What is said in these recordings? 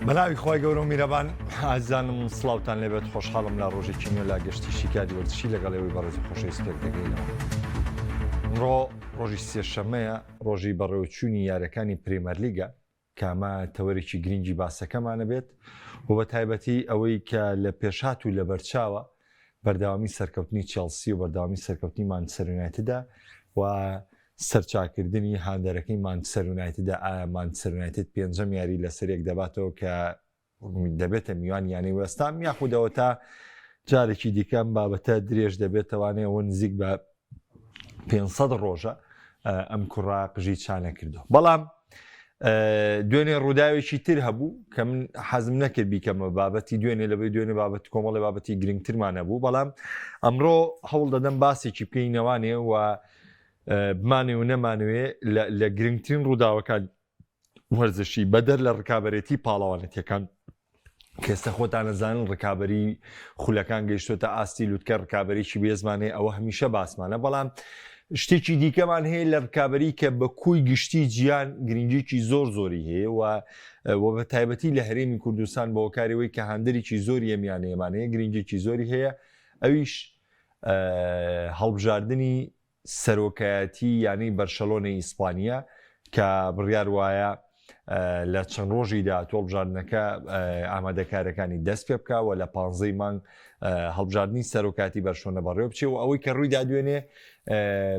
بەناوی خوای گەورە و میرەبان ئازیزانم سڵاوتان لێبێت خۆشحاڵم لە ڕۆژێکی نوێ لە گەشتی شیکاری وەرزشی لەگەڵ ئێوەی بەڕێز و خۆشەویست پێک دەگەینەوە. ئەمڕۆ ڕۆژی سێشەممەیە ڕۆژی بەڕێوەچوونی یاریەکانی پرێمەرلیگە کە ئەمە تەوەرێکی گرنگی باسەکەمانە بێت و بە تایبەتی ئەوەی کە لە پێشهات و لەبەرچاوە بەردەوامی سەرکەوتنی چێڵسی و بەردەوامی سەرکەوتنی مانچستەر یونایتدە و سەرچاکردنی هاندەرەکەی مانچستەر یونایتدە، ئایا مانچستەر یونایتد پێنجەم یاری لەسەریەک دەباتەوە کە دەبێتە میوان یانەی وێستام یاخود ئەوەتا جارێکی دیکە ئەم بابەتە درێژ دەبێتەوانێ ئەوە نزیک بە 500 ڕۆژە ئەم کوڕە قژی چانە کردو بەڵام دوێنێ ڕووداوێکی تر هەبوو کە من حەزم نەکرد بیکەمە بابەتی دوێنێ لەبەی دوێنێ بابەت کۆمەڵی بابەتی گرنگترمان هەبوو بەڵام ئەمڕۆ هەوڵ دەدەم باسێکی بکەینەوانێ و بمانێ و نەمانوێ لە گرنگترین ڕووداوەکان وەرزشی بەدەر لە ڕکابەرێتی پاڵەوانێتیەکان کە ئێستا خۆتان ئەزانن ڕکابەری خولەکان گەیشتۆتە ئاستی لوتکە ڕکابەرێکی بێزمانەیە ئەوە هەمیشە باسمانە بەڵام شتێکی دیکەمان هەیە لە ڕکابەری کە بە کۆی گشتی جیان گرنگیکی زۆر زۆری هەیە و و بە تایبەتی لە هەرێمی کوردستان بە هۆکارەوەی کە هاندەرێکی زۆری ئەمیانەیەمان هەیە گرنگێکی زۆری هەیە ئەویش هەڵبژاردننی سەرۆکایەتی یانەی بەرشەلۆنەی ئیسپانییە کە بڕیار وایە لە چەند ڕۆژی داهاتوو هەڵبژاردنەکە ئامادەکارەکانی دەست پێ بکە و لە پانزەی مانگ هەڵبژاردنی سەرۆکاتی بەرشۆنە بەڕێوە بچێ و ئەوەی کە ڕوویدا دوێنێ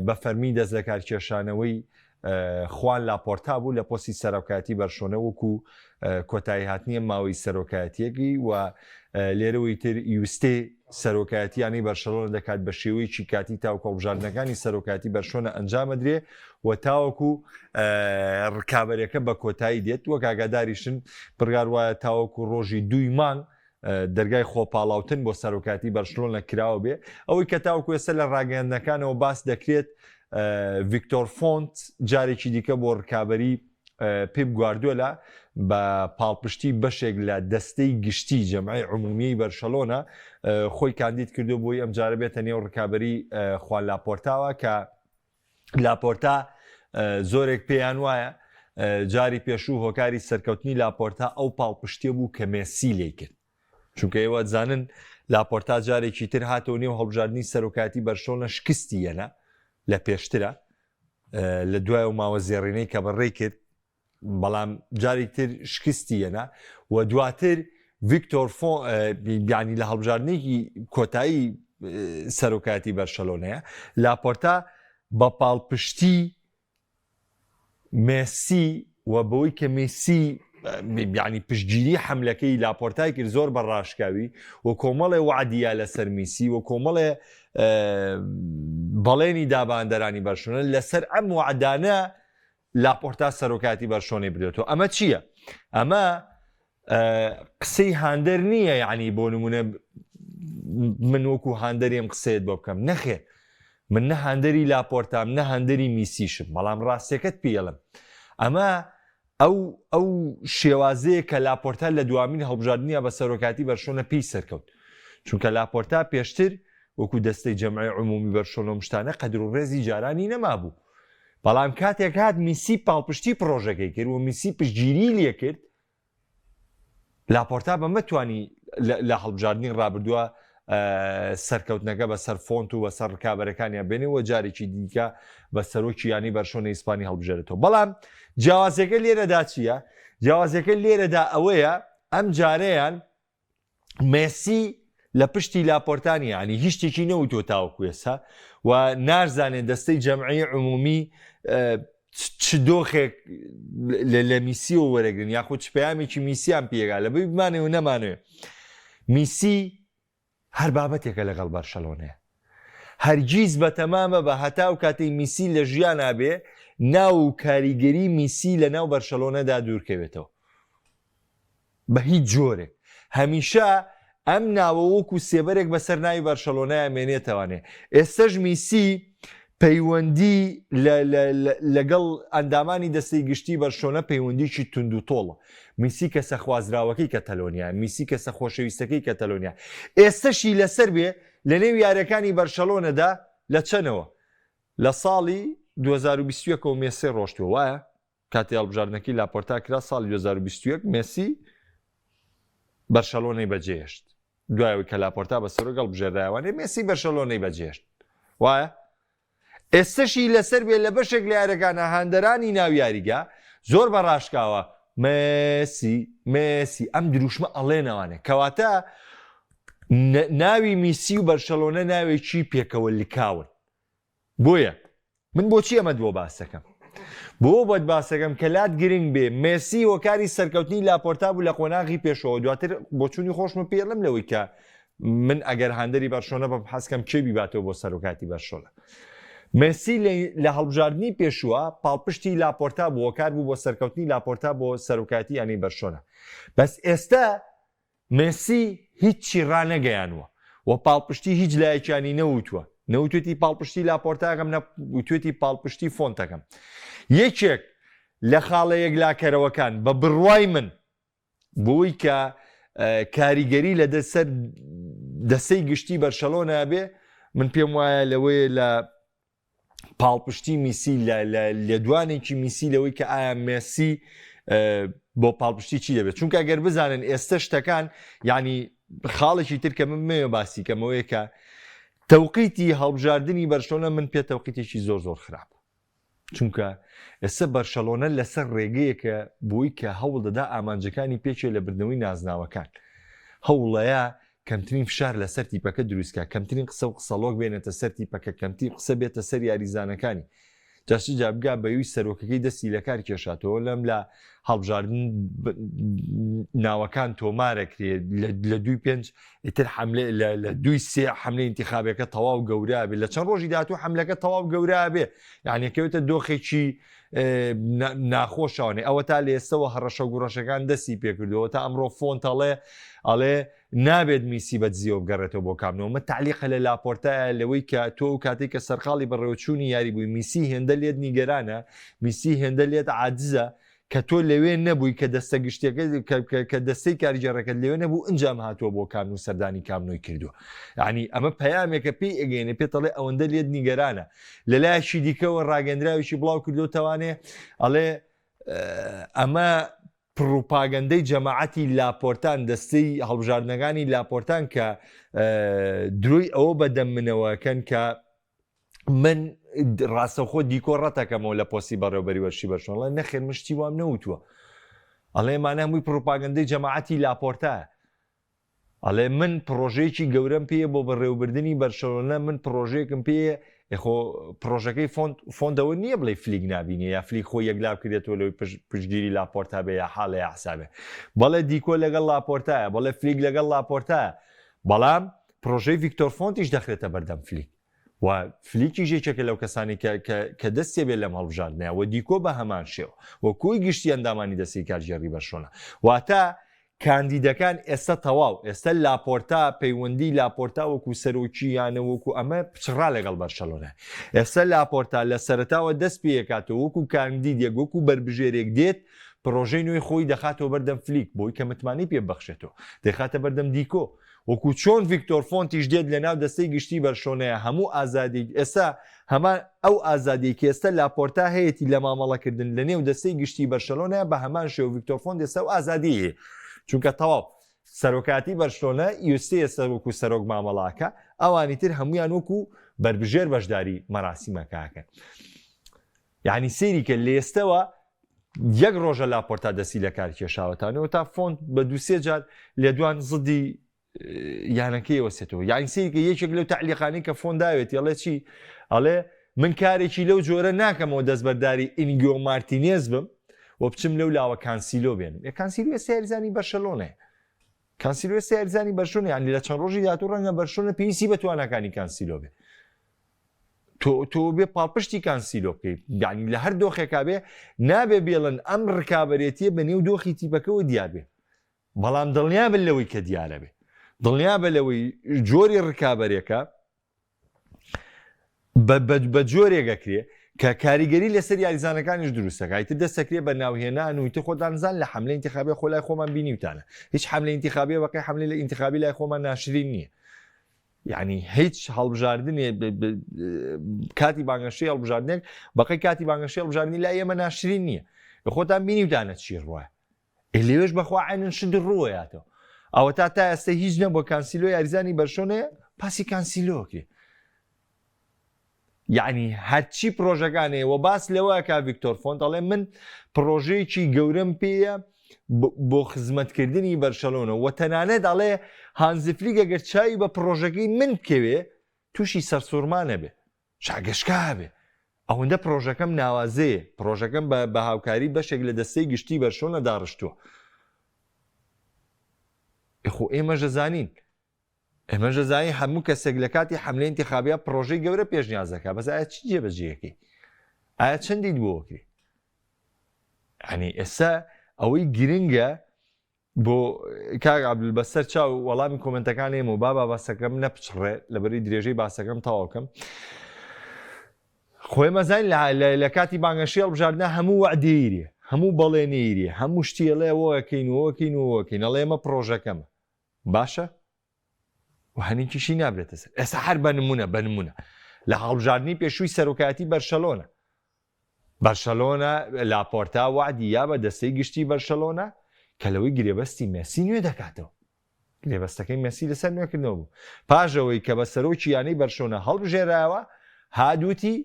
بە فەرمی دەست لە کارکێشانەوەی خوان لاپۆرتا بوو لە پۆستی سەرۆکایەتی بەرشۆنە وەکو کۆتایی هاتنی ئەم ماوەی سەرۆکایەتیەکی و لێرەوەی تر یوستێ سەرۆکایەتی یانەی بەرشەلۆنە دەکات بە شێوەیەکی کاتی تاوەکو هەڵبژاردنەکانی سەرۆکایەتی بەرشۆنە ئەنجامەدرێ و تاوەکو ڕکابەرەکە بە کۆتایی دێت وەک ئاگاداریشن بڕیار وایە تاوەکو ڕۆژی دووی مانگ دەرگای خۆپاڵاوتن بۆ سەرۆکایەتی بەرشلۆنە کراوە بێ ئەوەی کە تاوەکو ئێستا لە ڕاگەیاندنەکانەوە باس دەکرێت ڤیکتۆر فۆنت جارێکی دیکە بۆ ڕکابەری پیپ گواردیۆلا بە پاڵپشتی بەشێک لە دەستەی گشتی جەمعی عمومیی بەرشەلۆنە خۆی کاندید کردو بۆی ئەمجارە بێتە نێو ڕکابەری خوان لاپۆرتاوە کە لاپۆرتا زۆرێک پێیان وایە جاری پێشوو هۆکاری سەرکەوتنی لاپۆرتا ئەو پاڵپشتیە بوو کە مێسی لێی کرد چونکە ئێوە زانن لاپۆرتا جارێکی تر هاتەوە نێو هەڵبژاردننی سەرۆکاتی بەرشۆنە شکستی یەنە لە پێشترە لە دوای و ماوە زێڕینەی کە بەڕێی کرد بەڵام جارێک تر شکستی یەنا و دواتر ڤیکتۆر فۆ بیانی لە هەڵبژاردنێکی کۆتایی سەرۆکایەتی بەرشەلۆنەیە لاپۆرتا بە پاڵپشتی مێسی و بەوەی کە مێسی یعنی پشتگیری حملەکەی لاپۆرتای کرد زۆر بە ڕاشکاوی و کۆمەڵێ وعدیا لەسەر میسی و کۆمەڵێ بەڵێنی داباندەرانی بەرشونە لەسەر ئەم وعدانە لاپۆرتا سەرۆکایەتی بەرشۆنەی بردێتەوە ئەمە چییە؟ ئەمە قسەی هاندەر نییە یعنی بۆ نمونە من وەکو هاندەری ئەم قسەیەت بۆ بکەم نەخێر من نە هاندەری لاپۆرتام نە هاندەری میسیشم بەڵام ڕاستەکەت پێڵم ئەمە ئەو ئەو شێوازەیە کە لاپۆرتا لە دوامین هەڵبژاردنیا بە سەرۆکاتی بەرشۆنە پێی سەرکەوت چونکە لاپۆرتا پێشتر وەکو دەستەی جەمعی عمومی بەرشۆنە مشتانە قەدر و ڕێزی جارانی نەمابوو بەڵام کاتێک هات میسی پاڵپشتی پڕۆژەکەی کرد و میسی پشتگیری لێکرد لاپۆرتا بەمە توانی لە هەڵبژاردنی ڕابردووە سەرکەوتنەکە بەسەر فۆنت و بەسەر ڕکابەرەکانیان بێنێ و جارێکی دیکە بە سەرۆکی یانەی بەرشۆنە ئیسپانی هەڵبژێرێتەوە بەڵام جیاوازیەکە لێرەدا چییە؟ جیاوازیەکە لێرەدا ئەوەیە ئەم جارەیان مێسی لە پشتی لاپۆرتا نیە یانی هیچ شتێکی نەوتووە تاوەکو ئێستا و نارزانێت دەستەی جەمعی عمومی چ دۆخێک لە میسیەوە وەرەگرن یاخود چ پەیامێکی میسیان پێگا لە بەی بمانێ و نەمانێ میسی هەر بابەتێکە لەگەڵ بەرشەلۆنەیە هەرگیز بەتەمامە بە هەتا و کاتەی میسی لە ژیانا بێ ناو و کاریگەری میسی لە ناو بەرشەلۆنەدا دوورکەوێتەوە بە هیچ جۆرێک. هەمیشە ئەم ناوە وەکو سێبەرێک بەسەر ناوی بەرشەلۆنەیا مێنێتەوانێ. ئێستەش میسی پەیوەندی لەگەڵ ئەندامانی دەستەی گشتی بەرشۆنە پەیوەندیی توند و تۆڵە. میسی کەسە خوازراوەکەی کەتەلۆنیا، میسی کەسە خۆشەویستەکەی کەتەلۆنیا. ئێستەشی لەسەر بێ لەنێو یارییەکانی بەرشەلۆنەدا لە چەنەوە؟ لە ساڵی 2021 ەوە مێسی ڕۆشتووە وایە؟ کاتی هەڵبژاردنەکەی لاپۆرتا کرا ساڵی 2021 مێسی بەرشەلۆنەی بەجێهێشت دوای ئەوەی کە لاپۆرتا بە سەرۆک هەڵبژێرایەوانێ مێسی بەرشەلۆنەی بەجێهێشت وایە ئێستەشی لەسەر بێ لە بەشێک لە یاریەکانە هاندەرانی ناو یاریگا زۆر بە ڕاشکاوە مێسی مێسی ئەم دروشمە ئەڵێنەوانێ کەواتە ناوی میسی و بەرشەلۆنە ناوێکی پێکەوە لکاون بۆیە من بۆچی ئەمەت بۆ باسەکەم؟ بۆ بۆت باسەکەم کە لات گرنگ بێ مێسی هۆکاری سەرکەوتنی لاپۆرتا بوو لە قۆناغی پێشەوە دواتر بۆچوونی خۆشمە پێڵم لەوەی کە من ئەگەر هاندەری بەرشۆنە بە حەزکەم کێ بیباتەوە بۆ سەرۆکاتی بەرشۆنە مێسی لە هەڵبژاردننی پێشووە پاڵپشتی لاپۆرتا بوو هۆکار بوو بۆ سەرکەوتنی لاپۆرتا بۆ سەرۆکاتی یانەی بەرشۆنە بەس ئێستا مێسی هیچی ڕانەگەیانووە و پاڵپشتی هیچ لایەکیانی نەوتووە، نەوتوێتی پاڵپشتی لاپۆرتاکەم نە وتوێتی پاڵپشتی فۆنتەکەم. یەکێک لە خاڵە یەکلاکەرەوەکان بە بڕوای من بۆی کە کاریگەری لە سەر دەستەی گشتی بەرشەلۆنە بێ من پێم وایە لەوەیە لە پاڵپشتی میسی لە لێدوانێکی میسی لەوەی کە ئایا مێسی بۆ پاڵپشتی چی دەبێت چونکە گەر بزانن ئێستا شتەکان یعنی خاڵێکی تر کە من مەوێ باسی کەمەوەیە کە تەوقیتی هەڵبژاردننی بەرشۆنە من پێ تەوقیتێکی زۆر زۆر خراپ چونکە ئێستا بەرشەلۆنە لەسەر ڕێگەیەکە بۆی کە هەوڵ دەدا ئامانجەکانی پێکێ لە بردنەوەی نازناوەکان هەوڵەیە کەمترین فشار لەسەر تیپەکە دروست کا، کەمترین قسە و قسەڵۆک بێنێتە سەر تیپەکە، کەمترین قسە بێتە سەر یاریزانەکانی. جا چ جا بگا بەوی سەرۆکەکەی دەستی لەکار کێشاتەوە لەم لە هەڵبژاردن ناوەکان تۆمارەکرێ لە دوی پێنج ئیتر حملێ لە دوی سێ حملەی انتخابەکە تەواو گەورە بێ لە چەند ڕۆژی داهاتوو حملەکە تەواو گەورە بێ یعنی کەوێتە دۆخێکی ناخۆشانێ ئەوە تا لە ئێستەوە هەڕەشە گوڕەشەکان دەستی پێکردەوە تا ئەمڕۆ فۆنت ئەڵێ ئەڵێ نابێت میسی بە دزیەوە بگەڕێتەوە بۆ کامپ نۆ، ئەمە تەعلیقە لە لاپۆرتایە لەوەی کە تۆ ئەو کاتەی کە سەرقاڵی بەڕێوەچوونی یاری بووی میسی هێندە لێت نیگەرانە، میسی هێندە لێت عاجزە کە تۆ لەوێ نەبووی کە دەستە گشتیەکە کە دەستەی کارگێڕەکەت لەوێ نەبوو ئینجا ئەم هاتووە بۆ کامپ نو سەردانی کامپ نۆی کردووە. یانی ئەمە پەیامێکە پێی ئەگەیەنێ پێت ئەڵێ ئەوەندە لێت نیگەرانە. لەلایەکی دیکەوە ڕاگەندراوێکی بڵاو کردۆتەوانێ ئەڵێ ئەمە پڕوپاگەندەی جەماعەتی لاپۆرتان، دەستەی هەڵبژاردنەکانی لاپۆرتان کە درۆی ئەوە بە دەم منەوە کەن کە من ڕاستەوخۆ دیکۆ ڕەتەکەمەوە لە پۆستی بەڕێوبەری وەرشی بەرشۆنڵە نەخێر من شتی وام نەوتووە ئەڵێ مانە هەمووی پڕوپاگەندەی جەماعەتی لاپۆرتایە ئەڵێ من پڕۆژەیەکی گەورەم پێیە بۆ بەڕێوەبردنی بەرشەلۆنە، من پڕۆژەیەکم پێیە، ئێ خۆ پڕۆژەکەی فۆنت فۆندەوە نییە بڵێ فلیک نابینێ یا فلیک خۆی یەکلا بکرێتەوە لەوەی پشتگیری لاپۆرتا بێ یا حاڵە یا حسابێ. بەڵێ دیکۆ لەگەڵ لاپۆرتایە، بەڵێ فلیک لەگەڵ لاپۆرتایە، بەڵام پڕۆژەی ڤیکتۆر فۆنتیش دەخرێتە بەردەم فلیک و فلیکیش یەکێکە لەو کەسانی کە کە دەستێ بێ لەم هەڵبژاردنەیە و دیکۆ بە هەمان شێوە و کۆی گشتی ئەندامانی دەستەی کارگێڕی بەرشۆنە واتە کاندیدەکان ئێستا تەواو، ئێستا لاپۆرتا پەیوەندی لاپۆرتا وەکو سەرۆکی یانە وەکو ئەمە پچڕا لەگەڵ بەرشەلۆنە، ئێستا لاپۆرتا لە سەرەتاوە دەست پێکاتەوە وەکو کاندیدێک وەکو بەربژێرێک دێت پڕۆژەی نوێی خۆی دەخاتەوە بەردەم فلیک بۆی کە متمانەی پێ ببەخشێتەوە دەیخاتە بەردەم دیکۆ وەکو چۆن ڤیکتۆر فۆنتیش دێت لەناو دەستەی گشتی بەرشۆنەیە هەموو ئازادیەک ئێستا هەمان ئەو ئازادیەی کە ئێستا لاپۆرتا هەیەتی لە مامەڵەکردن لە نێو دەستەی گشتی بەرشەلۆنە بە هەمان شێوە ڤیکتۆر فۆنت ئێستا ئەو ئازادیەی هەیە چونکە تەواو سەرۆکاتی بەرشلۆنە یوسێ ئێستا وەکو سەرۆک مامەڵاکە ئەوانی تر هەمویان وەکو بەربژێر بەشداری مەراسیمەکە ئەکەن یعنی سەیری کە لێستەوە یەک ڕۆژە لاپۆرتا دەستی لە کار کێشاوەتانەوە تا فۆنت بە دووسێ جار لێدوان زدی یانەکەی وەسێتەوە یاین سەیرکە یەکێک لەو تەعلیقانەی کە فۆن داوێتی ئەڵێ چی ئەڵێ من کارێکی لەو جۆرە ناکەمەوە دەستبەرداری ئینگۆ مارتینێز بم و بچم لەو لاوە کانسیلۆ بێنم ئێ کانسیلۆ ئێستا یاریزانی بەرشەلۆنەیە کانسیلۆ ئێستا یاریزانی بەرشۆنە یانی لە چەند ڕۆژی داهاتوو ڕەنگە بەرشۆنە پێویستی بە تواناکانی کانسیلۆ بێ تۆ تۆ بێ پاڵپشتی کانسیلۆ بکەیت یعنی لە هەر دۆخێکا بێ نابێ بێڵن ئەم ڕکابەرێتیە بە نێو دۆخی تیپەکەوە دیار بێ بەڵام دڵنیابن لەوەی کە دیارە بێ دڵنیابە لەوەی جۆری ڕکابەرێکە بە جۆرێک ئەکرێ کە کاریگەری لەسەر یاریزانەکانیش دروستەکە ئیتر دەستەکرێ بە ناوهێنان و ئیتر خۆتان زان لە حملە انتخابی خۆ لای خۆمان بینیوتانە هیچ حملە انتخابی بەقی حملە لە انتخابی لای خۆمان ناشرین نییە یعنی هیچ هەڵبژاردنێ کاتی بانگەشەی هەڵبژاردنێک بەقی کاتی بانگەشەی هەڵبژاردنی لای ئێمە ناشرین نییە خۆتان بینیوتانە چی ڕوایە ئێ لەوێش بەخوا عەینەن شت ڕووەیاتەوە. ئەوە تا تا ئێستا هیچ نەبووە کانسیلۆ یاریزانی بەرشۆنەیە پاسی کانسیلۆکێ یعنی هەرچی پرۆژەکانەیە و باس لەوە کا ڤیکتۆر فۆنت ئەڵێ من پرۆژەیەکی گەورەم پێیە بۆ خزمەتکردنی بەرشەلۆنە و تەنانەت ئەڵێ هانزی فلیک ئەگەر چاوی بە پرۆژەکەی من بکەوێ تووشی سەرسوورمانە بێ شاگەشکا بێ ئەوەندە پرۆژەکەم ناوازەیە پرۆژەکەم بە هاوکاری بەشێک لە دەستەی گشتی بەرشۆنە داڕشتووە خۆ ئێمەش دەزانین ئێمەش دەزانین هەموو کەسێک لە کاتی حەملەی ئینتیخابیا پڕۆژەی گەورە پێشنیاز دەکات بەس ئایا چی جێبەجێیەکەی ئایا چەندیت بۆ ئەکرێ یعنی ئێستا ئەوەی گرنگە بۆ کاک عبدول بەسەر چاو وەڵامی کۆمنتەکان ئێمە و بابا باسەکەم نەپچڕێ لەبەری درێژەی باسەکەم تەواوکەم خۆی مەزانین لە کاتی بانگەشەی هەڵبژاردنە هەموو وەعدەیری هەموو بەڵێنیری هەموو شتیڵێ وەکەین وەکەین وەکەین ئەڵێ ئێمە پڕۆژەکەمە باشە و هەنێکیشی نابرێتە سەر ئێستا هەر بە نمونە بە نمونە لە هەڵبژاردننی پێشووی سەرۆکایەتی بەرشەلۆنە بەرشەلۆنە لاپۆرتا وعدی یا بە دەستەی گشتی بەرشەلۆنە کە لەوەی گرێبەستی مێسی نوێ دەکاتەوە گرێبەستەکەی مێسی لەسەر نوێکردنەوە بوو پاژەوەی کە بە سەرۆکی یانەی بەرشۆنە هەڵبژێرایەوە هادوتی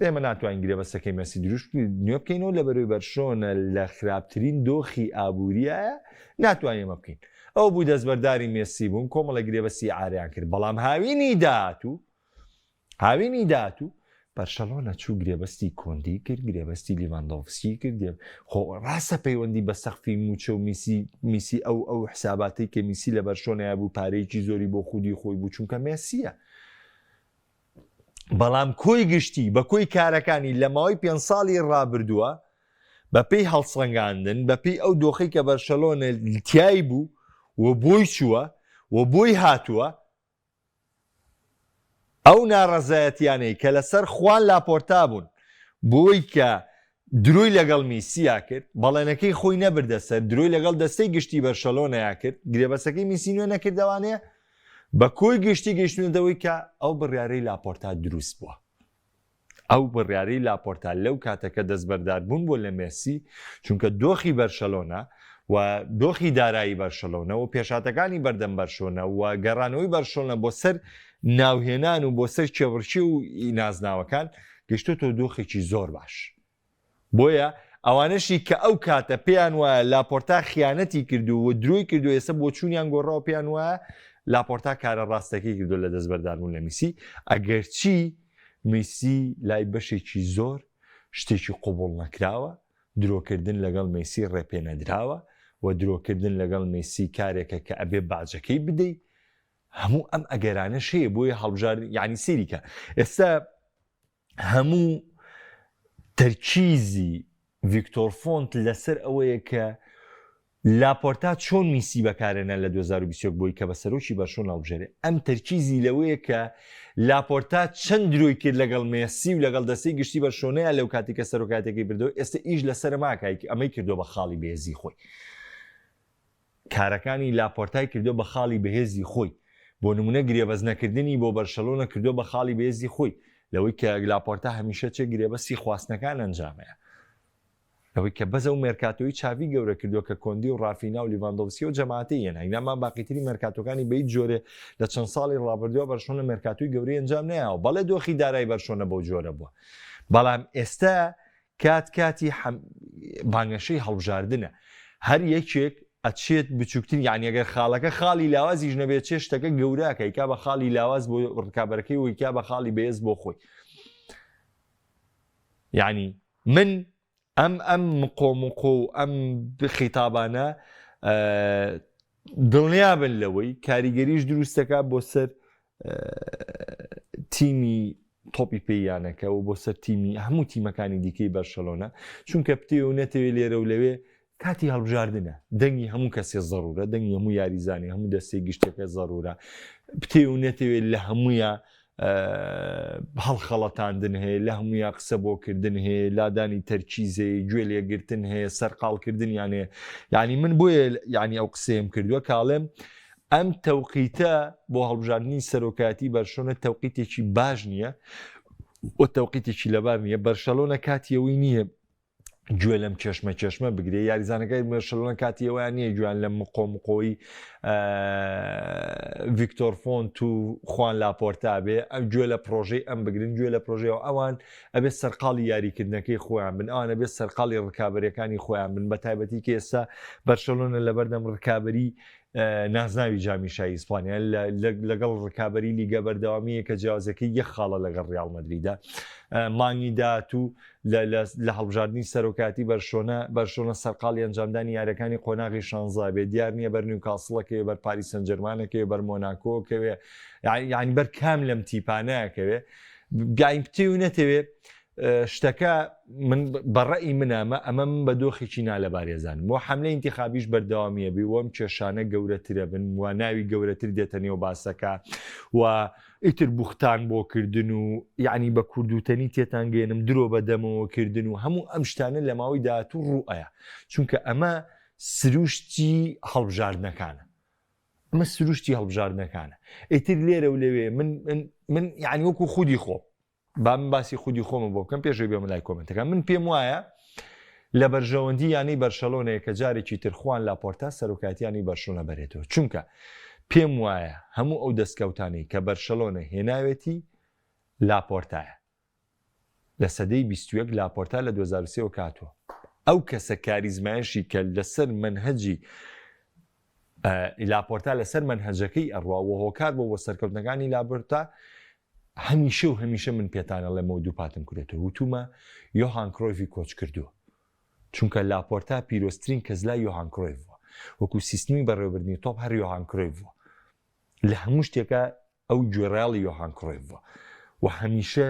ئێمە ناتوانین گرێبەستەکەی مێسی دروست نوێ بکەینەوە لەبەرەوەی بەرشۆنە لە خراپترین دۆخی ئابووریایە ناتوانین ئەمە بکەین ئەو بوو دەستبەرداری مێسی بوون کۆمەڵە گرێبەستی ئاریان کرد بەڵام هاوینی داهاتوو هاوینی داهاتوو بەرشەلۆنە چوو گرێبەستی کۆندی کرد گرێبەستی لیڤاندۆڤسکی کرد خۆ ڕاستە پەیوەندی بە سەقفی موچە و میسی میسی ئەو ئەو حساباتەی کە میسی لە بەرشۆنەیە بوو پارەیەکی زۆری بۆ خودی خۆی بوو چونکە مێسیە بەڵام کۆی گشتی بە کۆی کارەکانی لە ماوەی پێ ساڵی ڕابردووە بە پێی هەڵسەنگاندن بە پێی ئەو دۆخی کە بەرشەلۆنە تیای بوو و بۆی چووە و بۆی هاتووە ئەو ناڕەزایەتیانەی کە لەسەر خوان لاپۆرتا بوون بۆی کە درۆی لەگەڵ میسیا کرد بەڵێنەکەی خۆی نەبردە سەر درۆی لەگەڵ دەستەی گشتی بەرشەلۆنەیا کرد گرێبەسەکەی میسی نوێ نەکردەوانەیە بە کۆی گشتی گەیشتونەتەوەی کە ئەو بڕیارەی لاپۆرتا دروست بووە. ئەو بڕیارەی لاپۆرتا لەو کاتەکە دەستبەردار بوون بۆ لە مێسی چونکە دۆخی بەرشەلۆنە و دۆخی دارایی بەرشەلۆنە و پێشاتەکانی بەردەم بەرشۆنە و گەڕانەوەی بەرشۆنە بۆ سەر ناوهێنان و بۆ سەر کێبڕکێ و نازناوەکان گەشتۆتەوە دۆخێکی زۆر باش. بۆیە ئەوانەشی کە ئەو کاتە پێیان وایە لاپۆرتا خیانەتی کردو و درۆی کردو ئێستا بۆچوونیان گۆڕاوە پێیان وایە لاپۆرتا کارە ڕاستەکەی کردو لە دەستبەرداربوون لە میسی ئەگەرچی میسی لای بەشێکی زۆر شتێکی قوبوڵ نەکراوە درۆکردن لەگەڵ مێسی ڕێپێنەدراوە و درۆکردن لەگەڵ مێسی کارێکە کە ئەبێ باجەکەی بدەی هەموو ئەم ئەگەرانەش هەیە بۆیە هەڵبژار یعنی سەیریکە ئێستا هەموو تەرکیزی ڤیکتۆر فۆنت لەسەر ئەوەیە کە لاپۆرتا چۆن میسی بەکارێنا لە 2021 بۆی کە بە سەرۆکی بەرشۆن هەڵبژێرێ ئەم تەرکیزی لەوەیە کە لاپۆرتا چەند درۆی کرد لەگەڵ مێسی و لەگەڵ دەستەی گشتی بەرشۆنەیە لەو کاتی کە سەرۆکاتەکەی بردەوە ئێستا ئیش لەسەر ماکایک ئەمەی کردو بە خاڵی بێزی خۆی کارەکانی لاپۆرتای کردووە بە خاڵی بەهێزی خۆی، بۆ نموونە گرێبەست نەکردنی بۆ بەرشەلۆنە کردووە بە خاڵی بەهێزی خۆی، لەوەی کە لاپۆرتا هەمیشە چێ گرێبەستی خواستنەکان ئەنجامەیە. لەوەی کە بەس ئەو مێرکاتۆی چاڤی گەورە کردووە کە کۆندی و ڕافینا و لیڤاندۆڤسکی و جەماعەتەی هێنا، ئینا ما باقیتری مێرکاتۆکانی بە هیچ جۆرێ لە چەند ساڵی ڕابردووە بەرشۆنە مێرکاتۆی گەورەی ئەنجام نەیاوە، بەڵێ دۆخی دارای بەرشۆنە بەو جۆرە بووە، بەڵام ئێستا کات کاتی بانگەشەی هەڵبژاردنە هەر یەکێک ئەچێت بچووکترین یعنی ئەگەر خاڵەکە خاڵی لاوازیش نەبێت چێ شتەکە گەوراکە ئیکا بە خاڵی لاواز بۆ ڕکابەرەکەی و ئیکا بە خاڵی بەهێز بۆ خۆی یعنی من ئەم ئەم مقۆ مقۆ و ئەم خیتابانە دڵنیابن لەوەی کاریگەریش دروستەکە بۆ سەر تیمی تۆپی پێی یانەکە و بۆ سەر تیمی هەموو تیمەکانی دیکەی بەرشەلۆنە چونکە بتێ و نەتەوێ لێرە و لەوێ کاتی هەڵبژاردنە دەنگی هەموو کەسێ زەرورە دەنگی هەموو یاریزانی هەموو دەستەی گشتەکە زەرورە بتێ و نەتەوێت لە هەموویە هەڵخەڵەتاندن هەیە لە هەموویا قسە بۆکردن هەیە لادانی تەرکیزەیە گوێ لێگرتن هەیە سەرقاڵکردنیان هەیە یعنی من بۆیە یعنی ئەو قسەیەم کردووە کاڵێم ئەم تەوقیتە بۆ هەڵبژاردنی سەرۆکایەتی بەرشۆنە تەوقیتێکی باش نییە و تەوقیتێکی لەبار نییە بەرشەلۆنە کاتی ئەوەی نییە. گوێ لەم کێشمە کێشمە بگرێ یاریزانەکەی بەرشەلۆنە کاتی ئەویان نییە گویان لە مقۆ مقۆی ڤیکتۆر فۆنت و خوان لاپۆرتا بێ ئەم گوێ لە پرۆژەی ئەم بگرن گوێ لە پرۆژەوە ئەوان ئەبێ سەرقاڵی یاریکردنەکەی خۆیان بن ئەوان ئەبێ سەرقاڵی ڕکابەرەکانی خۆیان بن بە تایبەتی کە ئێستا بەرشەلۆنە لەبەردەم ڕکابەری نازناوی جامی شای ئیسپانیا لەگەڵ ڕکابەری لیگە بەردەوامیە کە جیاوازەکەی یەک خاڵە لەگەڵ ڕیاڵ مەدریدا مانگی داهاتوو لە هەڵبژاردنی سەرۆکاتی بەرشۆنە بەرشۆنە سەرقاڵی ئەنجامدانی یاریەکانی قۆناغی شانزا بێ دیار نییە بەر نیوکاسڵەکەوێ بەر پاریس سەنجەرمانەکەوێ بەر مۆناکۆکەوێ یعنی بەر کام لەم تیپانەکەوێ بیاین بتێ و نەتەوێ شتەکە من بەڕئی منامە ئەمە من بە دۆخێکی نالەبارێزانم بۆ حملە انتخابیش بەردەوامیە بی وەم کێشانە گەورەترە بن و ناوی گەورەتر دێتە نێو باسەکە و ئیتر بوختان بۆ کردن و یعنی بە کوردوتەنی تێتان گەێنم درۆ بە دەمەوە کردن و هەموو ئەم شتانە لە ماوەی داهاتوو ڕوئەیە چونکە ئەمە سروشتی هەڵبژاردنەکانە ئەمە سروشتی هەڵبژاردنەکانە ئیتر لێرە و لەوێ من من من یعنی وەکو خودی خۆم با من باسی خودی خۆمە بۆ بکەم پێشەوەی بێمە لای کۆمنتەکان من پێم وایە لە بەرژەوەندی یانەی بەرشەلۆنەیە کە جارێکی تر خوان لاپۆرتا سەرۆکایەتیانی بەرشلۆنە بەرێتەوە چونکە پێم وایە هەموو ئەو دەستکەوتانەی کە بەرشەلۆنە هێناوێتی لاپۆرتایە لە سەدەی 21 لاپۆرتا لە 2023 کاتوە ئەو کەسە کاریزمایشی کە لەسەر مەنهەجی لاپۆرتا لەسەر مەنهەجەکەی ئەڕوا و هۆکار بۆ بۆ سەرکەوتنەکانی لاپۆرتا هەمیشە و هەمیشە من پێتان ئەڵێمەوە دووپاتم کردێتەوە وتومە یۆهان کرۆیفی کۆچ کردووە چونکە لاپۆرتا پیرۆزترین کەس لای یۆهان کرۆیف بووە وەکو سیستمی بەڕێوەبردنی تۆپ هەر یۆهان کرۆیف بووە لە هەموو شتێکە ئەو گوێڕایەڵی یۆهان کرۆیف بووە و هەمیشە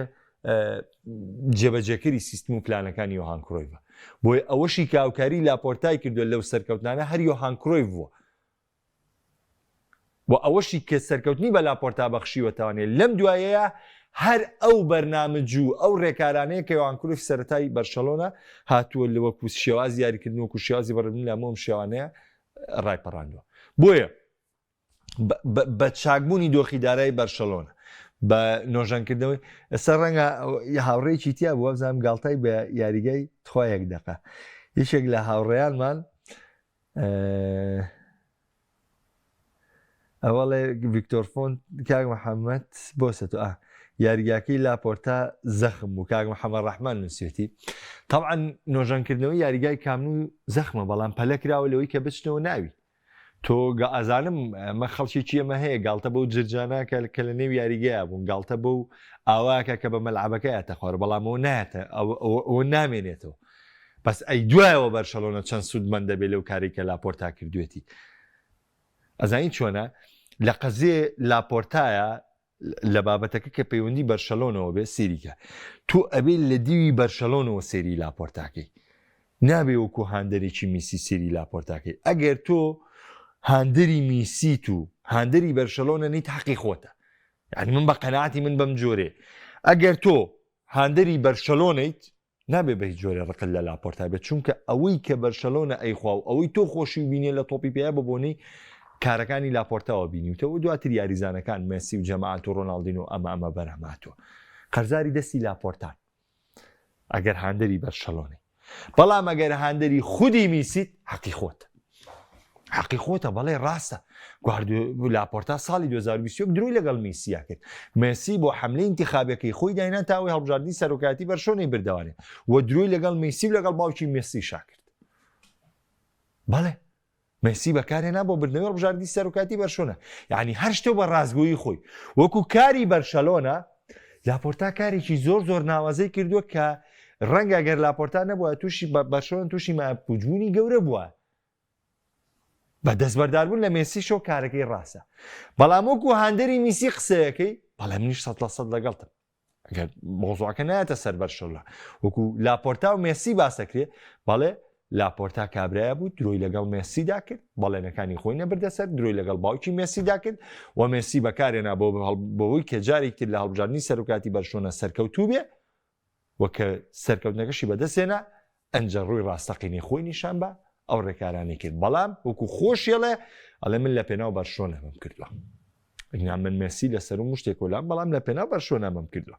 جێبەجێکەری سیستم و پلانەکانی یۆهان کرۆیڤە بۆیە ئەوەشی کە هاوکاری لاپۆرتای کردووە لەو سەرکەوتنانە هەر یۆهان کرۆیف بووە و ئەوەشی کە سەرکەوتنی بە لاپۆرتا بەخشیوەتەوانێ لەم دوایەیە هەر ئەو بەرنامج و ئەو ڕێکارانەیە کە یۆهان کرۆیف سەرەتای بەرشەلۆنە هاتووە لە وەکو شێوازی یاریکردن وەکو شێوازی بەڕێوەبردن لە هەموو ئەم شێوانەیە ڕایپەڕاندووە بۆیە بە چاکبوونی دۆخی دارایی بەرشەلۆنە بە نۆژەنکردنەوەی ئێستا ڕەنگە هاوڕێکی تیا بووە بزانم گاڵتای بە یاریگای تخوا یەک دەقە یەکێک لە هاوڕێیانمان ئەوەڵێ ڤیکتۆر فۆن کاک محەممەد بۆسە تو ئا یاریگاکەی لاپۆرتا زەخم بوو کاک محەممەد ڕەحمان نووسێتی طبعا نۆژەنکردنەوەی یاریگای کامنو زەخمە بەڵام پەلە کراوە لەوەی کە بچنەوە ناوی تۆ ئەزانم ئەمە خەڵکێکی ئەمە هەیە گاڵتە بەو جرجانە کە کە لە نێو یاریگەیە بوون گاڵتە بەو ئاواکە کە بە مەلعەبەکە یاتە خوارە بەڵام ئەوە نایەتە ئەوە نامێنێتەوە بەس ئەی دوایەوە بەرشەلۆنە چەند سوودمەند دەبێت لەو کاری کە لاپۆرتا کردوێتی ئەزانی چۆنە لە قەزێ لاپۆرتایە لە بابەتەکە کە پەیوەندی بەرشەلۆنەوە بێ سێریکە تۆ ئەبێ لە دیوی بەرشەلۆنەوە سێری لاپۆرتاکەی نابێ وەکو هاندەرێکی میسی سێری لاپۆرتاکەی ئەگەر تۆ هاندەری میسیت و هاندەری بەرشەلۆنە نیت حەقی خۆتە یعنی من بە قەناعەتی من بەم جۆرێ ئەگەر تۆ هاندەری بەرشەلۆنەیت نابێ بە هیچ جۆرێ ڕقت لە لاپۆرتا بێت چونکە ئەوەی کە بەرشەلۆنە ئەیخوا و ئەوەی تۆ خۆشی و بینێ لە تۆپی پێ بە بۆنەی کارەکانی لاپۆرتاوە بینیوتەوە دواتر یاریزانەکان مێسی و جەماعەت و ڕۆناڵدینۆ ئەمە ئەمە بەرهەماتوە قەرزاری دەستی لاپۆرتان ئەگەر هاندەری بەرشەلۆنەی بەڵام ئەگەر هاندەری خودی میسیت حەقی خۆتە حەقی خۆتە بەڵێ ڕاستە لاپۆرتا ساڵی 2021 درۆی لەگەڵ میسیا کرد مێسی بۆ حملەی انتخابەکەی خۆی داینا تاوەی هەڵبژاردنی سەرۆکایەتی بەرشۆنەی بردەوانێ و درۆی لەگەڵ میسی و لەگەڵ باوکی مێسی شاکرد بەڵێ مێسی بەکارهێنا بۆ بردنەوەی هەڵبژاردنی سەرۆکایەتی بەرشۆنە یعنی هەر شتێ بە ڕاستگۆیی خۆی وەکو کاری بەرشەلۆنە لاپۆرتا کارێکی زۆر زۆر ناوازەی کردووە کە ڕەنگە گەر لاپۆرتا نەبووە تووشی بەرشۆن تووشی ماپوجبوونی گەورە بووە بە دەستبەرداربوون لە مێسی شۆ کارەکەی ڕاستە بەڵام وەکو هاندەری میسی قسەیەکەی بەڵێ منیش سە لە سەد لەگەڵتم ئەگەر مۆزوعەکە نایەتە سەر بەرشەلۆنە وەکو لاپۆرتا و مێسی باسەکرێ بەڵێ لاپۆرتا کابرایە بوو درۆی لەگەڵ مێسیدا کرد بەڵێنەکانی خۆی نەبردە سەر درۆی لەگەڵ باوکی مێسیدا کرد و مێسی بەکارێنا بۆ بەوەی کە جارێک تر لە هەڵبژاردنی سەرۆکاتی بەرشۆنە سەرکەوتوو بێ و کە سەرکەوتنەکەشی بەدەستێنا ئەنجە ڕووی ڕاستەقینەی خۆی نیشان بە ئەو ڕێکارانەی کرد بەڵام وەکو خۆشیڵێ ئەڵێ من لە پێناو بەرشۆنە بم کردووە ئەگنا من مێسی لە سەر و مشتێک وەلام بەڵام لە پێناو بەرشۆنە بم کردووە.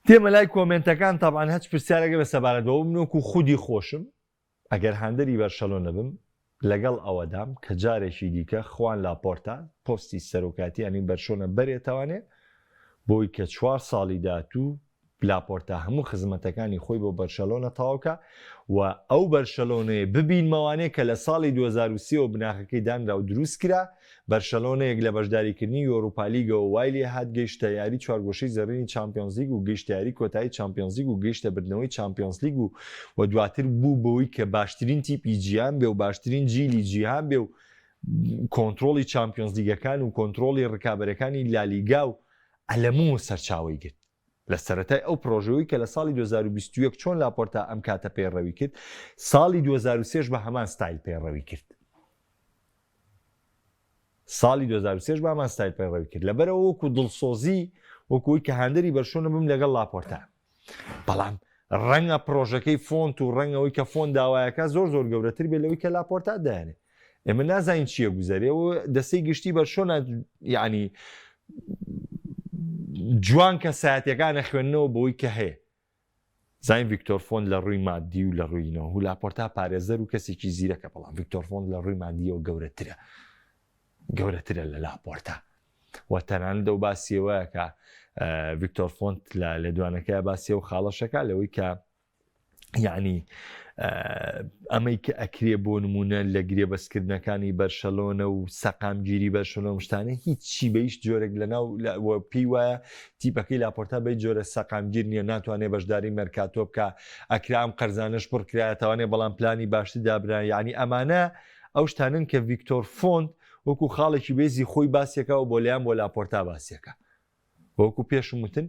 تێمە لای کۆمێنتەکان تەبعەن هەچ پرسیارێک بە سەبارەت بەوە من وەکو خودی خۆشم ئەگەر هاندەری بەرشەلۆنە بم لەگەڵ ئەوەدام کە جارێکی دیکە خوان لاپۆرتا پۆستی سەرۆکاتی یانەی بەرشۆنە بەرێتەوانێ بۆی کە چوار ساڵی داهاتوو لاپۆرتا هەموو خزمەتەکانی خۆی بۆ بەرشەلۆنە تەواوکا و ئەو بەرشەلۆنەیە ببینمەوانێ کە لە ساڵی 2003 ەوە بناخەکەی دانرا و دروستکرا، بەرشەلۆنەیەک لە بەشداریکردنی یۆروپالیگەوە وای لێهات گەیشتە یاری چوارگۆشەی زێڕینی چامپیۆنزلیگ و گەیشتە یاری کۆتایی چامپیۆنزلیگ و گەیشتە بردنەوەی چامپیۆنزلیگ و و دواتر بوو بەوەی کە باشترین تیپی جیهان بێ و باشترین جیلی جیهان بێ و کۆنترۆڵی چامپیۆنزلیگەکان و کۆنترۆڵی رکابەرەکانی لالیگا و ئەلەموو سەرچاوەی گرت. لە سەرەتای ئەو پرۆژەوەی کە لە ساڵی 2021 چۆن لاپۆرتا ئەم کاتە پەیڕەوی کرد، ساڵی 2003 بە هەمان ستایل پەیڕەوی کرد. ساڵی 2003 بە هەمان ستایل پەیڕەوی کرد. لەبەرئەوە وەکو دڵسۆزی، وەکو ئەوەی کە هاندەری بەرشۆنە بم لەگەڵ لاپۆرتا. بەڵام ڕەنگە پرۆژەکەی فۆنت و ڕەنگە ئەوەی کە فۆنت داوایەکە زۆر زۆر گەورەتر بێت لەوەی کە لاپۆرتا دایانێ. ئێمە نازانین چییە گوزەرێ و دەستەی گشتی بەرشۆنە یعنی جوان کەسایەتەکانە خوێندنەوە بۆی کە هەیە زین ڤیکتۆر فۆند لە ڕووی مادی و لە ڕووینەوە و لاپۆرتا پارێزەر و کەسێکی زیرەکە بەڵام ڤیکتۆر فۆند لە ڕووی مادیەوە گەورەترە گەورەترە لە لاپۆرتا و تەنانەت ئەو باسیەوە کە ڤیکتۆر فۆنت لە لێدوانەکە باسی و خاڵەشەکە لەوەی کە یعنی ئەمەی کە ئەکرێ بۆ نمونە لە گرێبەستکردنەکانی بەرشەلۆنە و سەقامگیری بەرشەلۆنە شتانە هیچی بە هیچ جۆرێک لە ناو پێی وایە تیپەکەی لاپۆرتا بەی جۆرە سەقامگیر نییە ناتوانێت بەشداری مەرکاتۆ بکە ئەکرا ئەم قەرزانەش پڕکرایەتەوانێ بەڵام پلانی باشتر دابرا یعنی ئەمانە ئەو شتانن کە ڤیکتۆر فۆنت وەکو خاڵێکی بێزی خۆی باسیەکە و بۆ لیان بۆ لاپۆرتا باسیەکە وەکو پێشم وتن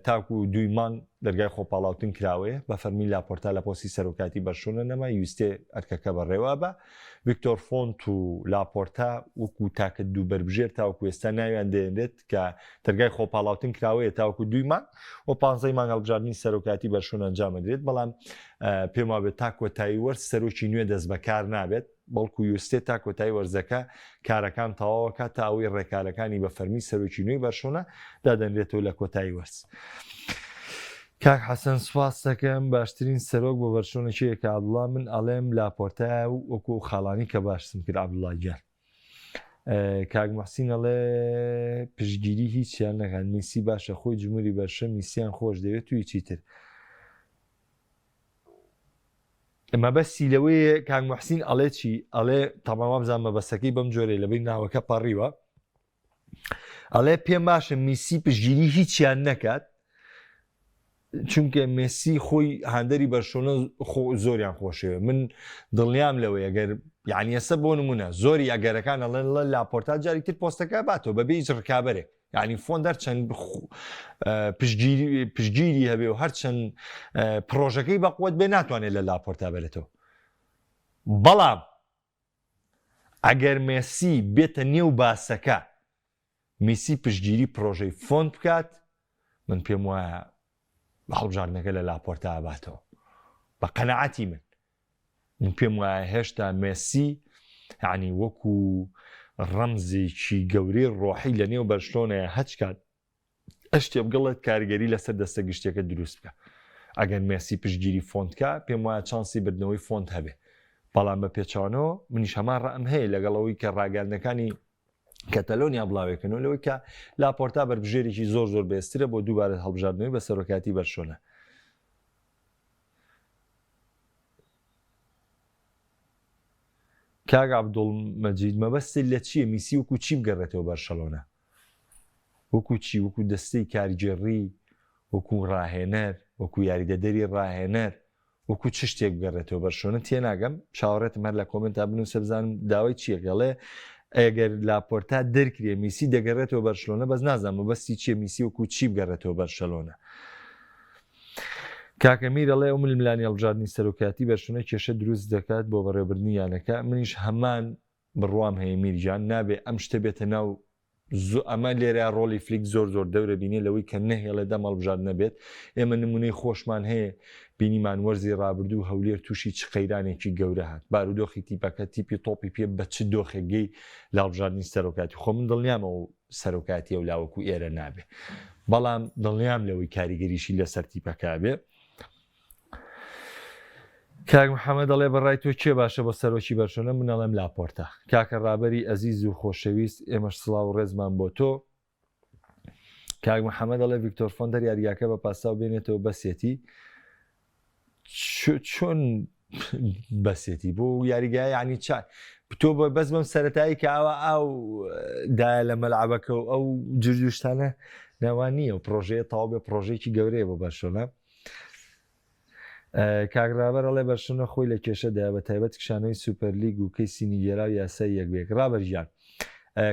تاکو دووی مانگ دەرگای خۆپاڵاوتن کراوەیە بە فەرمی لاپۆرتا لە پۆستی سەرۆکاتی بەرشۆنە نەما یوستێ ئەرکەکە بەڕێوە بە ڤیکتۆر فۆنت و لاپۆرتا وەکو تاکە دوو بەربژێر تاوەکو ئێستا ناویان دێنرێت کە دەرگای خۆپاڵاوتن کراوەیە تاوەکو دووی مانگ و پانزەی مانگ هەڵبژاردنی سەرۆکاتی بەرشۆنە ئەنجام دەدرێت بەڵام پێم وابێت تا کۆتایی وەرز سەرۆکی نوێ دەست بەکار نابێت بەڵکو یوستێ تا کۆتایی وەرزەکە کارەکان تەواوەکات تا ئەوەی ڕێکارەکانی بە فەرمی سەرۆکی نوێی بەرشۆنە دادەنرێتەوە لە کۆتایی وەرز. کاک حەسەن سوپاس دەکەم باشترین سەرۆک بۆ بەرشۆنە کێیە کە عەبدوڵا من ئەڵێم لاپۆرتایە و وەکو ئەو خاڵانی کە باشتم کرد عەبدوڵا گیان کاک محسین ئەڵێ پشتگیری هیچیان نەکات میسی باشە خۆی جمهوری بەرشە میسیان خۆش دەوێت و هیچی تر مەبەستی لەوەیە کاک محسین ئەڵێ چی ئەڵێ تەمان وابزانم مەبەستەکەی بەم جۆرەی لەبەی ناوەکە پەڕیوە ئەڵێ پێم باشە میسی پشتگیری هیچیان نەکات چونکە مێسی خۆی هاندەری بەرشۆنە زۆریان خۆشەوێ من دڵنیام لەوەی ئەگەر یعنی ئێستا بۆ نمونە زۆری ئەگەرەکان ئەڵێن لە لاپۆرتا جاری تر پۆستەکە باتەوە بەبێ هیچ ڕکابەرێک یعنی فۆند هەرچەند پشتگیری هەبێ و هەرچەند پرۆژەکەی بەقوت بێ ناتوانێت لە لاپۆرتا بەرێتەوە بەڵام ئەگەر مێسی بێتە نێو باسەکە میسی پشتگیری پرۆژەی فۆند بکات من پێم وایە هەڵبژاردنەکە لە لاپۆرتا ئەباتەوە بە قەناعەتی من من پێم وایە هێشتا مێسی یعنی وەکو ڕەمزێکی گەورەی ڕۆحی لە نێو بەرشلۆنەیە هەچ کات ئەشتێ بگەڵێت کاریگەری لەسەر دەستە گشتیەکە دروست بکە ئەگەر مێسی پشتگیری فۆنت کا پێم وایە چانسی بردنەوەی فۆنت هەبێ بەڵام بە پێچەوانەوە منیش هەمان ڕەئم هەیە لەگەڵ ئەوەی کە ڕاگەیاندنەکانی کەتەلۆنیا بڵاوێکەنەوە لەوەی کە لاپۆرتا بەربژێرێکی زۆر زۆر بەێزترە بۆ دووبارە هەڵبژاردنەوەی بە سەرۆکایەتی بەرشۆنە. کاک عەبدوڵ مەجید مەبەستت لە چییە میسی وەکو چی بگەڕێتەوە بەرشەلۆنە؟ وەکو چی؟ وەکو دەستەی کارگێڕی، وەکو ڕاهێنەر، وەکو یاریدەدەری ڕاهێنەر، وەکو چ شتێک بگەڕێتەوە بەرشۆنە تێناگەم چاوەڕێتم هەر لە کۆمێنتا بنووسە بزانم داوای چییە ئەڵێ ئەگەر لاپۆرتا دەرکرێ میسی دەگەڕێتەوە بەرشلۆنە بەس نازانم مەبەستی چییە میسی وەکو چی بگەڕێتەوە بەرشەلۆنە کاکە میر ئەڵێ ئەو ململانی هەڵبژاردنی سەرۆکایەتی بەرشلۆنە کێشە دروست دەکات بۆ بەڕێوەبردنی یانەکە منیش هەمان بڕوام هەیە میر گیان نابێ ئەم شتە بێتە ناو زۆ ئەمە لێرە ڕۆڵی فلیک زۆر زۆر دەورە بینێ لەوەی کە نەهێڵێ دەم هەڵبژاردنە بێت ئێمە نمونەی خۆشمان هەیە بینیمان وەرزی ڕابردوو هەولێر تووشی چ قەیرانێکی گەورە هات بارودۆخی تیپەکە تیپی تۆپی پێ بە چ دۆخێک گەی لە هەڵبژاردنی سەرۆکاتی خۆ من دڵنیامەوە سەرۆکاتی ئەو لاوەکو ئێرە نابێ. بەڵام دڵنیام لەوەی کاریگەریشی لەسەر تیپەکە بێ. کاک محەممەد دەڵێ بەڕای تۆ کێ باشە بۆ سەرۆکی بەرشۆنە من ئەڵێم لاپۆرتا کاکە ڕابەری ئەزیز و خۆشەویست ئێمەش سڵاو و ڕێزمان بۆ تۆ کاک محەممەد دەڵێ ڤیکتۆر فۆندەر یاریگاکە بە پاساو بێنێتەوە بەسێتی چۆن بەسێتی بۆ یاریگای ینی چا تۆ بە بەس بەم سەتایی کە ئاوا ئاو دایە لە مەلعبەکە و ئەو جردوشتانە ناوان نییە و پرۆژەیە تەواو بێ پرۆژێکی گەورەیە بۆ بەرشۆنە کاک ڕابەر ئەڵێ بەرشلۆنە خۆی لە کێشەدایە بە تایبەت کشانەوەی سوپەرلیگ و کەیسی نیگێرا و یاسای یەک بە یەک ڕابەر گیان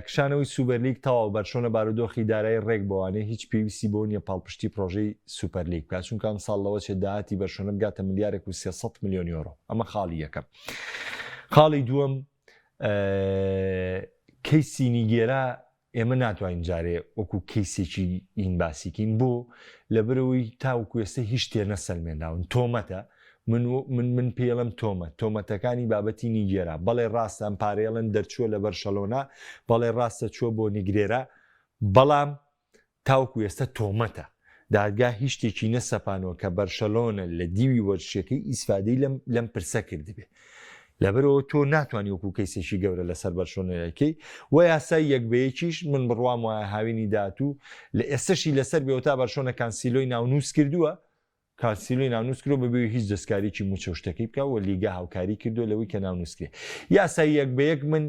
کشانەوەی سوبەرلیگ تەواو بەرشۆنە بارودۆخی دارایی ڕێک بۆوانێ هیچ پێویستی بۆ نییە پاڵپشتی پرۆژەی سوپەرلیگ بکات چونکە ئەم ساڵ لەوە چێت داهاتی بەرشۆنە بگاتە ملیارێک و 300 ملیۆن یۆرۆ ئەمە خاڵی یەکەم خاڵی دووەم کەیسی نیگێرا ئێمە ناتوانین جارێ وەکو کەیسێکی ئین باسیکەین بۆ لەبەرەوەی تاوەکو ئێستا هیچ شتێ نەسەلمێنراون تۆمەتە من من من پێڵم تۆمەت تۆمەتەکانی بابەتی نیگێرا بەڵێ ڕاستە ئەم پارەیەڵێن دەرچووە لە بەرشەلۆنە بەڵێ ڕاستە چووە بۆ نیگرێرا بەڵام تاوەکو ئێستا تۆمەتە. دادگا هیچ شتێکی نەسەپانوە کە بەرشەلۆنە لە دیوی وەرزشیەکەی ئیسفادەی لەم لەم پرسە کردبێ. لەبەرئەوە تۆ ناتوانی وەکو کەیسێکی گەورە لەسەر بەرشۆنە یەکەی و یاسای یەک بە یەکیش من بڕوام وایە هاوینی داهاتوو لە ئێستەشی لەسەر بێ و تا بەرشۆنە کانسیلۆی ناونووس کردووە کانسیلۆی ناونووس کردووە بەبێ هیچ دەستکاریی مووچە و شتەکەی بکا و لیگا هاوکاری کردووە لەوەی کە ناونووس کرێ. یاسای یەک بە یەک من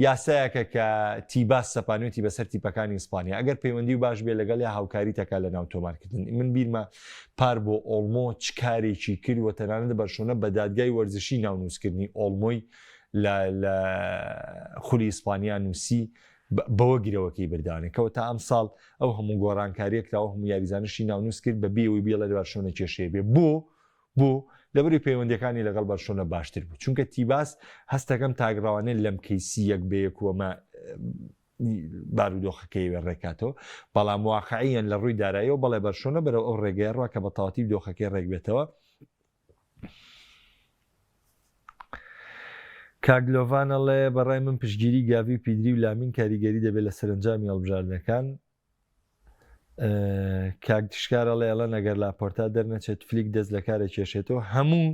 یاسایەکە کە تیباس سەپانوێتی بەسەر تیپەکانی ئیسپانیا ئەگەر پەیوەندی و باش بێ لەگەڵیا هاوکاری تەکا لە ناو تۆمارکردن من بیرمە پار بۆ ئۆڵمۆ چ کارێکی کرد و تەنانەت بەرشۆنە بە دادگای وەرزشی ناونووسکردنی ئۆڵمۆی لە لە خولی ئیسپانیا نووسی بەوە گرەوەکەی بردانێ کەوە تا ئەمساڵ ئەو هەموو گۆڕانکاریە کرا و هەموو یاریزانشی ناونووس کرد بە بێ ئەوەی بیڵێت بەرشۆنە کێشەیە بێ بۆ بۆ لەبەری پەیوەندیەکانی لەگەڵ بەرشۆنە باشتر بوو چونکە تیباس هەستەکەم تاکڕەوانێ لەم کەیسی یەک بە یەک و ئەمە بارودۆخەکەی وێ ڕێکاتەوە بەڵام واقعیەن لە ڕووی داراییەوە بەڵێ بەرشۆنە بەرەو ئەو ڕێگەیە ڕوا کە بە تەواتی دۆخەکەی ڕێک بێتەوە کاک لۆڤان ئەڵێ بەڕای من پشتگیری گاڤی و پیدری و لامین کاریگەری دەبێت لە سەرەنجامی هەڵبژاردنەکان کاک تشکار ئەڵێ ئەڵەن ئەگەر لاپۆرتا دەرنەچێت فلیک دەست لە کارە کێشێتەوە هەموو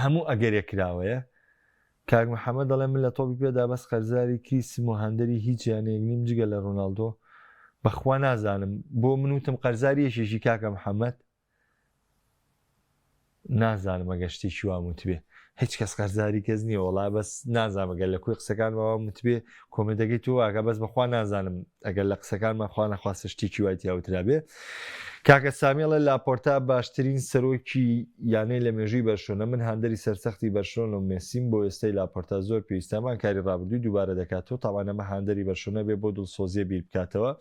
هەموو ئەگەرێک کراوەیە کاک محەممەد دەڵێ من لە تۆپی پێدا بەس قەرزاری کریسم و هاندەری هیچ یانەیەک نیم جگە لە ڕۆناڵدۆ بەخوا نازانم بۆ من وتم قەرزاری یەکێکی کاکە محەممەد نازانم ئەگەر شتێکی وام وتبێ هیچ کەس قەرزاری کەس نییە وەڵا بەس نازانم ئەگەر لە کۆی قسەکانمەوە وام وتبێ کۆمێنتەکەی تۆ واکە بەس بەخوا نازانم ئەگەر لە قسەکانمان خوا نەخواستە شتێکی وای تیا وترابێ کاکە سامی ئەڵێ لاپۆرتا باشترین سەرۆکی یانەی لە مێژووی بەرشۆنە من هاندەری سەرسەختی بەرشلۆنە و مێسیم بۆ ئێستای لاپۆرتا زۆر پێویستە هەمان کاری ڕابردووی دووبارە دەکاتەوە تاوان ئەمە هاندەری بەرشۆنە بێ بۆ دڵسۆزیە بیر بکاتەوە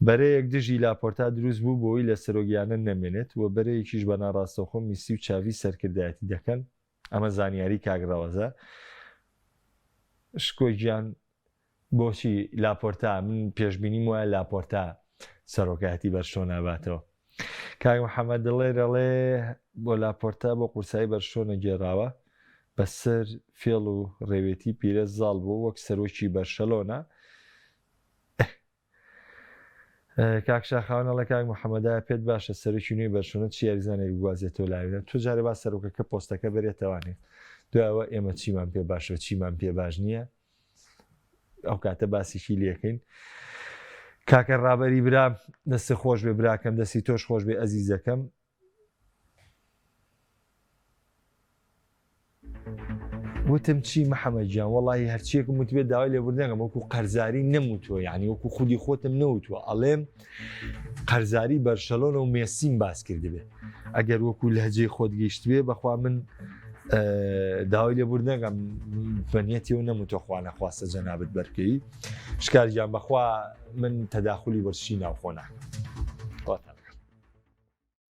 بەرەیەک دژی لاپۆرتا دروست بوو بۆی لە سەرۆک یانە نەمێنێت و بەرەیەکیش بە ناڕاستەوخۆ میسی و چاڤی سەرکردایەتی دەکەن ئەمە زانیاری کاک ڕەوەزە شکۆ گیان بۆچی لاپۆرتا من پێشبینیم وایە لاپۆرتا سەرۆکایەتی بەرشۆنە باتەوە کاک محەممەد دڵێ دەڵێ بۆ لاپۆرتا بۆ قورسایی بەرشۆنە گێراوە بەسەر فێڵ و ڕێوێتی پیرە زاڵ بوو وەک سەرۆکی بەرشەلۆنە کاک شاخەوان ئەڵێ کاک محەممەدایە پێت باشە سەرۆکی نوێی بەرشۆنە چ یاریزانێک بگوازێتەوە لاوێنە تۆ جارێ با سەرۆکەکە پۆستەکە بەرێتەوانێ دوایەوە ئێمە چیمان پێ باشە و چیمان پێ باش نییە ئەو کاتە باسیشی لەکەین کاکە ڕابەری برا دەستی خۆش بێ براکەم دەستی تۆش خۆش بێ ئەزیزەکەم وتم چی محەممەد گیان وەڵی هەرچیەکم وتبێ داوای لێبوردنەکەم وەکو قەرزاری نەموتووە یعنی وەکو خودی خۆتم نەوتووە ئەڵێم قەرزاری بەرشەلۆنە و مێسیم باس کردبێ ئەگەر وەکو لەهجەی خۆت گەیشتبێ بەخوا من داوای لێبوردنەکەم بەنیەتی و نەموتۆ خوا نەخواستە جەنابت بەرکەی شکار گیان بەخوا من تەداخلی وەرزشی ناوخۆ ناکەم.